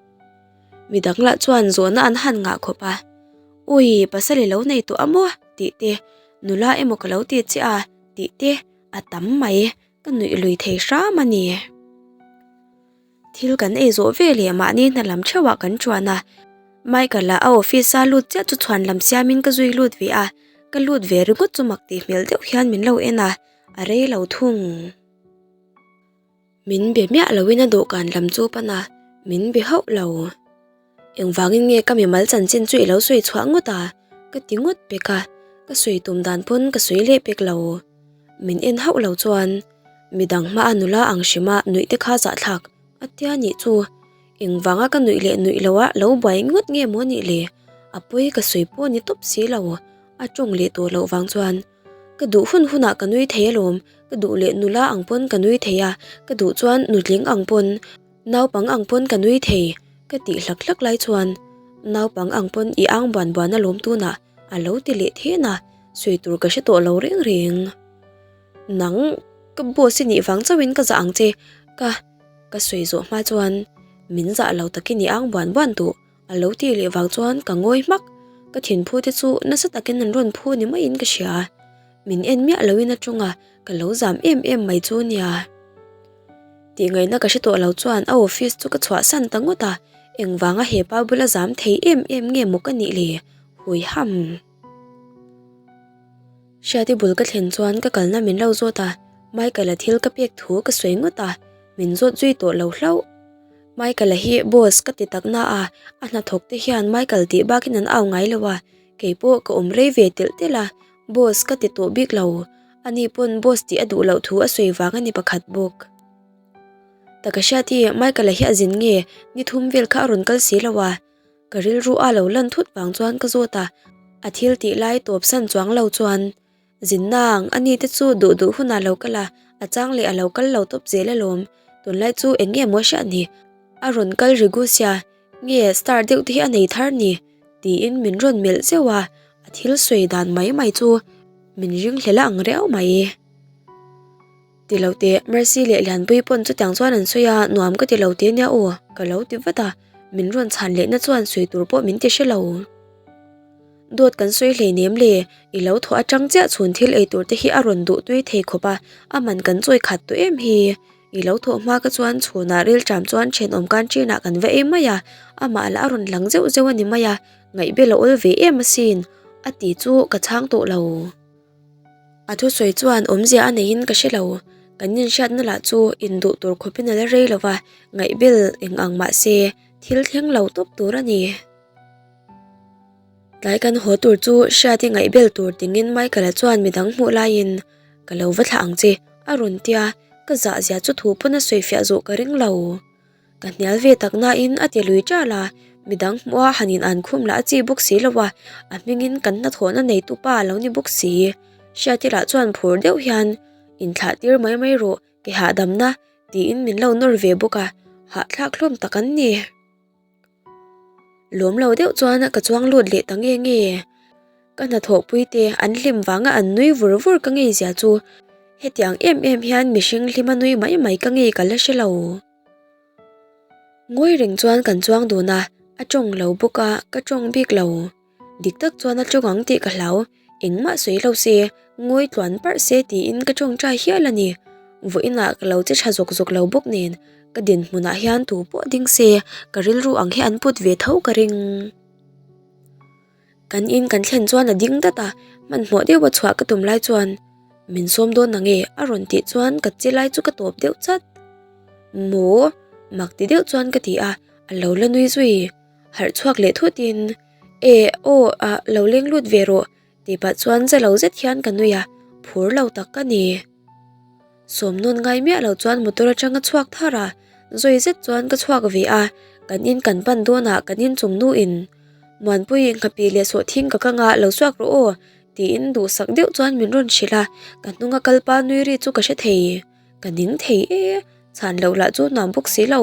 Midang lah chuan zawhna an han ngah khawp a, Ui, pasal i lo nei tawh a maw? tih te, Nula emaw ka lo ti che a? tih te a tam mai, ka nuih lui thei hram a ni. Thil kan ei zawh ve leh mahni hna lam theuhah kan chuan a, Michael ah a office a lut chiah chu chhuan lam siamin ka zui lut ve a, ka lut ve ringawt chu mak tih hmel deuh hian min lo en a, a rei lo thung. Min be miah loin a dawhkan lam chu pan a, min be hauh lo. Engvangin nge ka mimal chanchin chu i lo sawi chhuah ngawt a? Ka ti ngawt pek a, ka sawi tum dan pawn ka sawi leh pek lo. Min en hauh lo chuan midang hmaa nula ang hrima nuih te kha zahthlak a tia nih chu. Engvanga ka nuih leh nuih loh a lo buai ngawt nge maw nih le? A pawi ka sawi pawh ni tawp si lo. A tawng leh tawh loh vang chuan Ka duh hun hunah ka nui thei alawm, ka duh leh nula ang pawn ka nui thei a, ka duh chuan nutling ang pawn, naupang ang pawn ka nui thei, ka tih hlak hlak lai chuan naupang ang pawn i ang buan buan alawm tunah a lo ti leh then a, sawi tur ka hre tawh lo reng reng. Nang ka boss i nih vang chauhin ka zah ang che, ka ka sawi zawh hma chuan min zah lo takin i ang buan buan duh. A lo tih leh vang chuan ka ngawi hmak, ka thinphu te chu nasa takin an rawn phu ni maiin ka hria. Min en miah loin a tawng a, ka lo zam em em mai chu nia. Tih ngaihna ka hre tawh lo chuan a office chu ka chhuahsan ta ngawt a, Engvanga he pa bula zam thei em em nge maw ka nih le? Hui ham. Hriati bul ka thlen chuan ka kalna min lo zawt a, Michael-a thil ka pek thu ka sawi ngawt a, min zawt zui tawh lo hlauh. Michael-a hi boss ka ti tak na a, a hnathawk te hian Michael tih bakin an au ngai lo a, kei pawh ka awm rei ve telh telh a, boss ka ti tawh bik lo. Ani pawn boss tih a duh loh thu a sawi vang a ni pakhat bawk. Taka Hriati, Michael-a hi a zin nge, ni thum vel kha a rawn kal si lo a. Ka rilru a lo lan thut vang chuan ka zawt a, a thil tih lai tawp san chuang lo chuan, Zin nang, ani te chu duh duh hunah lo kal a, a chang leh a lo kal lo tawp zel alawm, tunlai chu eng nge maw hriat ni? A rawn kal rigu sia, nge star deuh te hi a nei thar ni? tiin min rawn melh zeuh a, a thil sawi dan mai mai chu min ringhlel a ang riau mai. Ti lo teh, Mercy leh Lianpui pawn chutiang chuan an sawi a, nuam ka ti lo teh nia aw, ka lo ti vat a, min rawn chhan lehna chuan sawi tur pawh min ti hre lo. Dawt kan sawi hleinem le, i lo thawh atang chiah chhun thil ei tur te hi a rawn duh tui thei khawp a, a man kan chawi khat tawh em hi. I lo thawh hma ka chuan chhunah rilṭam chuan ṭhenawm canteen-ah kan va ei mai a, amah lah a rawn lang zeuh zeuh a ni mai a, ngaihbel a awl ve em asin, a ti chu ka chhang tawh lo. A thusawi chuan awmzia a neiin ka hre lo, kan inhriatna lah chu induh tur khawpin a la rei lo va, ngaihbel eng ang mah se thil thleng lo tawp tur a ni. Tlai kan haw tur chu hriat i ngaihbel tur tingin Michael-a chuan midang hmuh laiin ka lo va thlah ang che a rawn tia, ka zahzia chu thu pawn a sawifiah zawh ka ring lo. Ka hnial ve tak nain a ti lui ṭal a, midang hmuha han in an khum lah a chi bawk si lo a, a hmingin kan hnathawhna neitu pa a lo ni bawk si. Hriatira chuan phur deuh hian, Inthlah tir mai mai rawh, ke hahdamna, tiin min lo nawr ve bawk a, hahthlak hlawm tak an ni. Lawm lo deuh chuan ka chuang lut leh ta nge nge. Ka hnathawhpui te an hlim vanga an nui vur vur ka ngei zia chu hetiang em em hian mihring hlima nui mai mai ka ngei ka la hre lo. Ngawi reng chuan kan chuang dun a, a tawng lo bawk a, ka tawng bik lo. Dik tak chuan a tawng ang tih ka hlau, engmah sawi lo se, ngawi tluan parh se tiin ka tawngtai hial a ni. Vawiinah ka lo che tha zawk zawk lo bawk nen, ka dinhmunah hian tu pawh ding se, ka rilru ang hi an put ve tho ka ring. Kan in kan thlen chuan a ding dat a, hmanhmawh deuh a chhuah ka tum lai chuan min sawm dawn na nge a rawn tih chuan ka che lai chu ka tawp deuh chat. Maw? Mak ti deuh chuan ka ti a, a lo la nui zui. Harh chhuak leh thut in E aw ah lo leng lut ve rawh tih pah chuan za lo zet hian ka nui a, phur lo tak ka ni. Sawmnawn ngai miah lo chuan motor atang a chhuak thar a, zawi zet chuan ka chhuak ve a, kan in kan pan dawnah kan in chung nu in Muanpui nghapih leh sawhthing ka kang a lo chhuak rawh aw tiin duhsak deuh chuan min rawn hrilh a, ka hnunga kalpa nui ri chu ka hre thei, ka ning thei e, chhan loh lah chu nuam bawk si lo.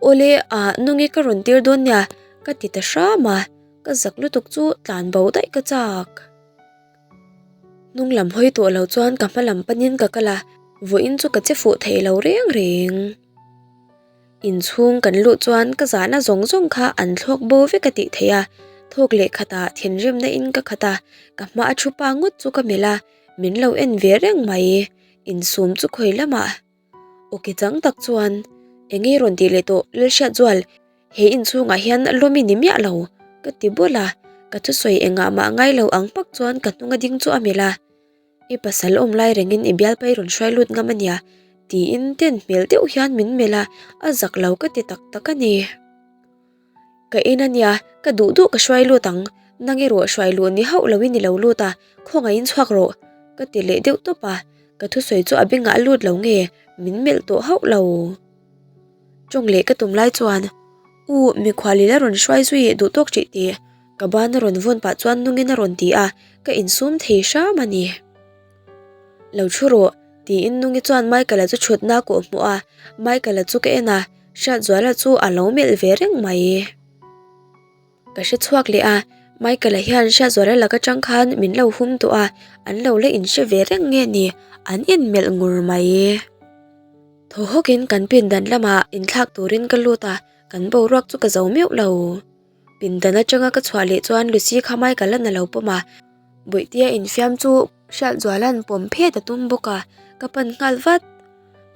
Awle ah nungi ka rawn tir dawn nia ka ti ta hram a, ka zak lutuk chu tlan bo daih ka chak. Hnung lam hawi tawh lo chuan ka hma lam panin ka kal a, vawiin chu ka che fuh thei lo reng reng. Inchhung kan luh chuan ka zahna zawng zawng kha an thlawk bo vek a tih theih a, thawk leh khatah thinrimna in ka khat a, ka hma a thu pa ngawt chu ka melh a, min lo en ve reng mai. Insum chu khawi lamah. Awki chang tak chuan, Enge rawn tih leh tawh Lalhriatzual, he inchhungah hian lawm i ni miah lo, ka ti bawlh a, ka thusawi engah mah ngai lo ang hmak chuan ka hnunga ding chu a melh a, I pasal awm lai rengin i bialpai rawn hruai lut ngam a nia, tiin ten hmel deuh hian min melh a, a zak lo ka ti tak tak a ni. Ka en a nia, ka duh duh ka hruai lut ang, nang erawh hruai luh ni hauh loin i lo lut a, khawngaihin chhuak rawh, ka ti leh deuh tawp a, ka thusawi chu a bengah a lut lo nge, min melh tawh hauh lo. Tawng leh ka tum lai chuan, U, mikhual i la rawn hruai zui duh tawk ṭih tih, ka ban a rawn vawn pah chuan nungin a rawn ti a, ka insum thei hram a ni. Lo thu rawh, tiin nungi chuan Michael-a chu thutna a kawh hmuh a, Michael-a chu ka en a, Hriatzuala chu a lo melh ve reng mai. Ka hre chhuak leh a, Michael-a hian Hriatzuala lak atang khan min lo hum tawh a, an lo la inhre ve reng nge ni, an inmelh ngur mai. Thaw hawkin kan pindan lamah inthlak turin ka lut a, kan boruak chu ka zo meuh lo. Pindan atanga ka chhuah leh chuan Lucy kha Michael-a'n a lo pawm a, Bawihtea infiam chu Hriatzuala'n pawm phet a tum bawk a, ka pan nghal vat.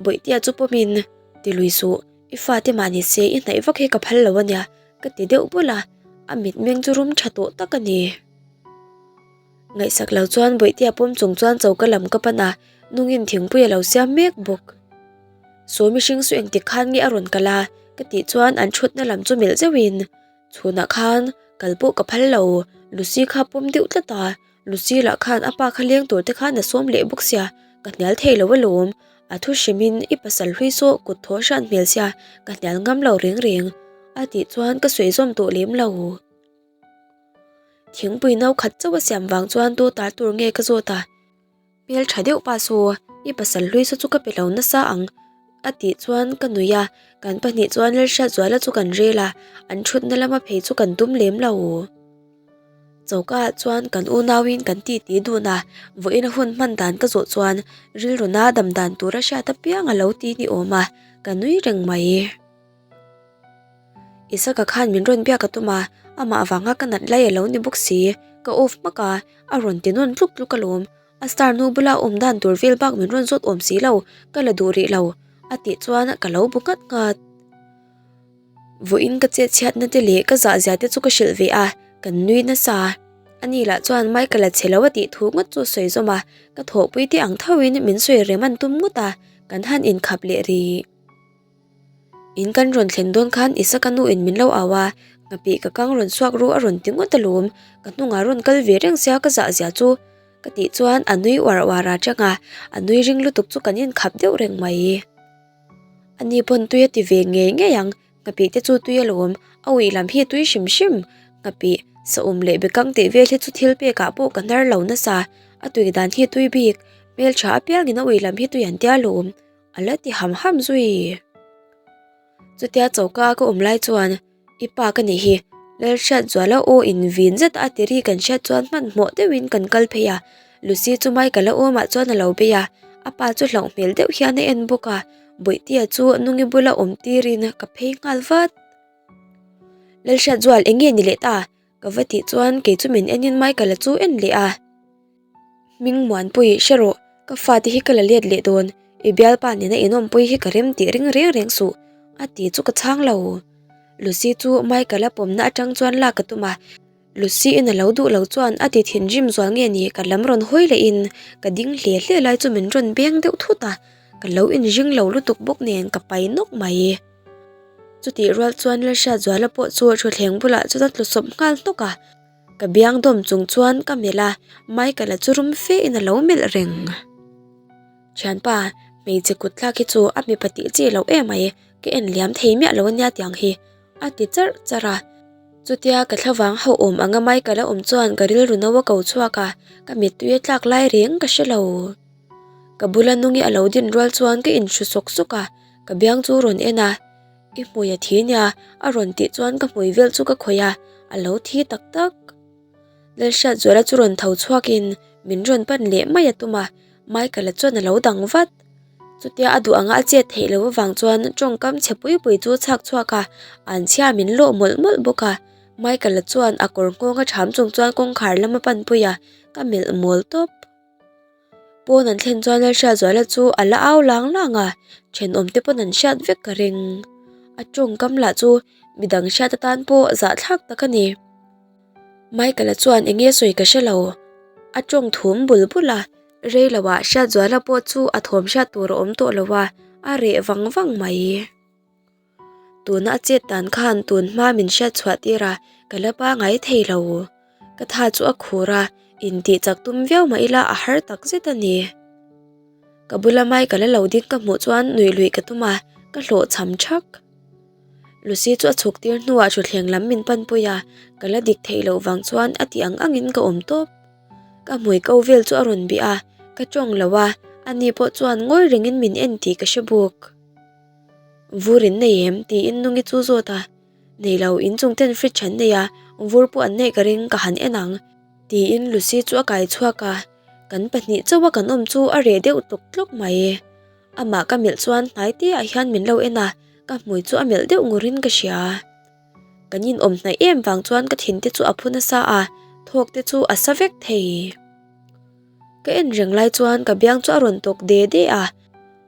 Bawihtea chu pawmin, Ti lui suh. I fate mah ni se i hnaih vak hi ka phal lo ania ka ti deuh bul a, a mitmeng chu rum tha tawh tak a ni. Ngaihsak lo chuan Bawihtea pawm chung chuan choka lam ka pan a, nungin thingpui a lo siam mek bawk. Saw mihring chu engtik khan nge a rawn kal a? ka tih chuan an thutna lam chu melh zeuhin chhunah khan kal pawh ka phal lo, Lucy kha pawm deuh tlat a, Lucy lah khan a pa kha leng tur te khan a sawm leh bawk sia, ka hnial thei lo alawm, a thu hrimin i pasal hlui saw kut thaw hran hmel sia ka hnial ngam lo reng reng a tih chuan ka sawi zawm tawh lem lo. Thingpui no khat chauh a siam vang chuan tu tar tur nge ka zawt a, hmel tha deuh pa saw i pasal hlui saw chu ka pe lo nasa ang a tih chuan ka nui a, kan pahnih chuan Lalhriatzuala chu kan rel a, an thutna lama phei chu kan tum lem lo. Choka ah chuan kan unauin kan titi dun a, vawiin a hun hman dan ka zawh chuan rilru na dam dan tur a hriat apiang a lo ti ni awm a, ka nui reng mai. Isaka khan min rawn biak a tum a, amah avanga ka nat lai a lo ni bawk si, ka off hmak a, a rawn ti nawn tluk tluk alawm. A star nu bula awm dan tur vel bak min rawn zawt awm si lo, ka la duh rih lo, a tih chuan ka lo bu nghat nghat. Vawiin ka chet chhiatna te leh ka zah zia te chu ka hrilh ve a, kan nui nasa. Ani lah chuan Michael-a che lo a tih thu ngawt chu a sawi zawm a, ka thawhpui te ang thoin min sawi rem an tum ngawt a, kan han inkhap leh rih. In kan rawn thlen dawn khan Isaka nu in min lo au a, nghapih ka kang rawn chhuak ru a rawn ti ngawt alawm, ka hnungah rawn kal ve reng sia ka zah zia chu ka tih chuan a nui uar uar a chang a, a nui ring lutuk chu kan inkhap deuh reng mai. Ani pawn tui a ti ve ngei ngei ang, nghapih te chu tui alawm, a uih lam hi tui hrim hrim, nghapih, saum leh bekang tih vel hi chu thil pekah pawh ka hnar lo nasa, a tui dan hi tui bik, hmeltha apiangin a uih lam hi tui an tia alawm. A la ti ham ham zui. Chutia choka ka awm lai chuan i pa ka nih hi Lalhriatzuala aw in vin zet a ti ri kan hriat chuan hmanhmawh deuhin kan kal phei a. Lucy chu Michael a awmah chuan a lo bei a, a pa chu hlauh hmel deuh hian a en bawk a. Bawihtea chu nungi bula awm tirin ka phei nghal vat. Lalhriatzual eng nge ni leh ta? Ka va tih chuan kei chu min enin Michael-a chu en leh a. Hming Muanpui hre rawh, ka fate hi ka la let leh dawn, i bialpa nena inawmpui hi ka rem tih ring reng reng suh, a ti chu ka chhang lo. Lucy chu Michael-a pawmna atang chuan lak ka tum a, Lucy-in a lo duh lo chuan a ti thinrim zual nge ni ka lam rawn hawi lehin ka ding hle hle lai chu min rawn beng deuh thut a, ka lo inring lo lutuk bawk nen ka pai nawk mai. Chutih rual chuan Lalhriatzuala pawh chu thutthleng bulah chuan a tlu sawp nghal hnawk a. Ka biang dawm chung chuan ka melh a, Michael-a chu rum fe in a lo melh reng. Thianpa, hmeichhe kut thlak hi chu a mipa tih chi loh em mai, ka en liam thei miah lo ania tiang hi, a ti charh charh a. Chutia ka thlavang hauh awm anga Michael-a awm chuan ka rilru no a ko chhuak a, ka mittui a tlak lai reng ka hre lo. Ka bula nungi a lo din rual chuan ka inhru sawk sawk a, ka biang chu rawn en a. I hmui a thi nia, a rawn tih chuan ka hmui vel chu ka khawih a, a lo thi tak tak. Lalhriatzuala chu rawn tho chhuakin min rawn pan leh mai a tum a, Michael-a chuan a lo dang vat. Chutia a duh anga a chet theih loh avang chuan tawngkam chhe pui pui chu a chhak chhuak a, an chhia min lawh mawlh mawlh bawk a. Michael-a chuan a kawr nghawng a ṭham chung chuan kawngkhar lam a panpui a, ka melh mawl tawp. Pawn an thlen chuan Lalhriatzuala chu a la au lang lang a, thenawm te pawn an hriat vek ka ring. A tawngkam lah chu midang hriat atan pawh zahthlak tak a ni. Michael-a chuan eng nge sawi ka hre lo, a tawng thum bul bul a, rei lo ah Hriatzuala pawh chu a thawm hriat tur a awm tawh lo a, a reh vang vang mai. Tuna a chet dan khan tun hma min hriat chhuah tir a, ka la pangai thei lo. Ka tha chu a khur a, intih chak tum viau mah ila a har tak zet a ni. Ka bula mai ka la lo ding ka hmuh chuan nuih luih ka tum a, ka hlawh cham thak. Lucy chu a chhuk tir hnuah thutthleng lam min panpui a, ka la dik theih loh vang chuan a tih ang angin ka awm tawp. Ka hmui ko vel chu a rawn bih a, ka tawng lo a, ani pawh chuan ngawi rengin min en tih ka hre bawk. Vur in nei em? tiin Nungi chu zawt a, Nei lo, inchung ten fridge an nei a, vur pawh an neih ka ring, ka han en ang. Tiin Lucy chu a kai chhuak a, kan pahnih chauha kan awm chu a reh deuh tlawk tlawk mai. Amah ka melh chuan hnai te ah hian min lo en a, ka hmui chu a melh deuh ngurin ka hria. Kan inawm hnaih em vang chuan ka thin te chu a phu nasa a, thawk te chu a sa vek thei. Ka en reng lai chuan ka biang chu a rawn tawk de de a.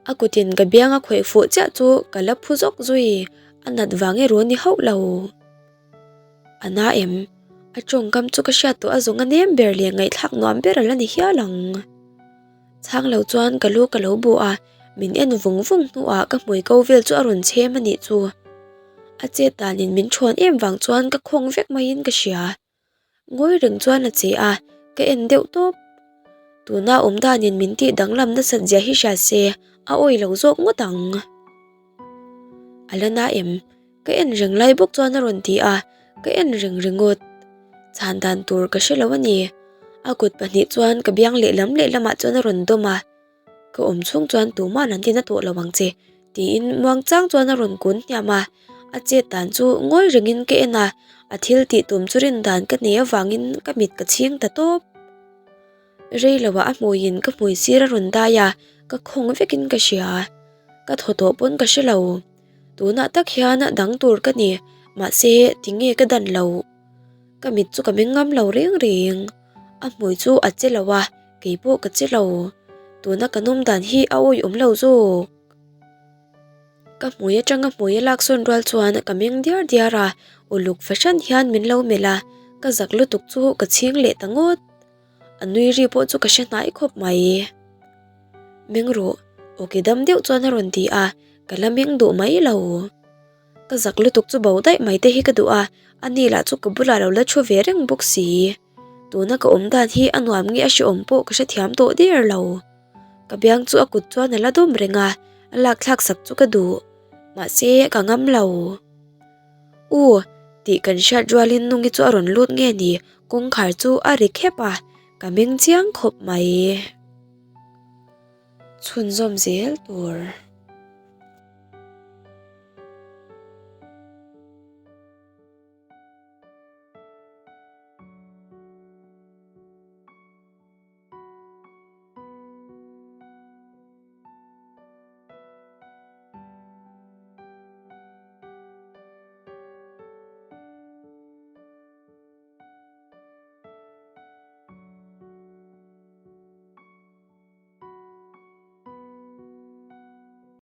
A kutin ka biang a khawih fuh chiah chu ka la phu zawk zui, a nat vang erawh ni hauh lo. A na em? A tawngkam chu ka hriat tawh a zawng a nem ber leh ngaihthlak nuam ber a la ni hial ang. Chhang lo chuan ka lu ka lo bu a, min en vung vung hnuah ka hmui ko vel chu a rawn chhem a nih chu. A chet danin min thawn em vang chuan ka khawng vek maiin ka hria. Ngawi reng chuan a che a, ka en deuh tawp. Tuna awm danin min tih danglam nasat zia hi hria se, a awih lo zawk ngawt ang. A la na em? Ka en reng lai bawk chuan a rawn ti a, ka en reng ringawt. Chhan dan tur ka hre lo a ni. A kut pahnih chuan ka biang lehlam lehlamah chuan a rawn dawm a. Ka awm chhung chuan tuma'n an tina tawh lo ang che, tiin muang chang chuan a rawn kun hniam a. A chet dan chu ngawi rengin ka en a, a thil tih tum chu rin dan ka nei avangin ka mit ka chhing ta tawp. Rei loah a hmuiin ka hmui sir a rawn dai a, ka khawng vekin ka hria. Ka thaw tawh pawn ka hre lo. Tunah tak hian dang tur ka ni, mahse tinge ka dan lo. Ka mit chu ka meng ngam lo reng reng. A hmui chu a che lo a, kei pawh ka che lo. Tuna ka nawm dan hi a awihawm lo zawk. Ka hmui atanga hmui a laksawn rual chuan ka meng diar diar a, uluk fahran hian min lo melh a, ka zak lutuk chu ka chhing leh ta ngawt. A nui ri pawh chu ka hre hnai khawp mai. Meng rawh, awki dam deuh chuan a rawn ti a, ka la meng duh mai lo. Ka zak lutuk chu bo daih mai te hi ka duh a, ani lah chu ka bulah lo la thu ve reng bawk si. Tuna ka awm dan hi a nuam nge a hrehawm pawh ka hrethiam tawh der lo. Ka biang chu a kut chuan a la dawm reng a, a lakthlak sak chu ka duh. Mahse ka ngam lo. U, tih kan hriat rualin Nungi chu a rawn lut nge ni, kawngkhar chu a ri khep a, ka meng chiang khawp mai. Chhunzawm zel tur.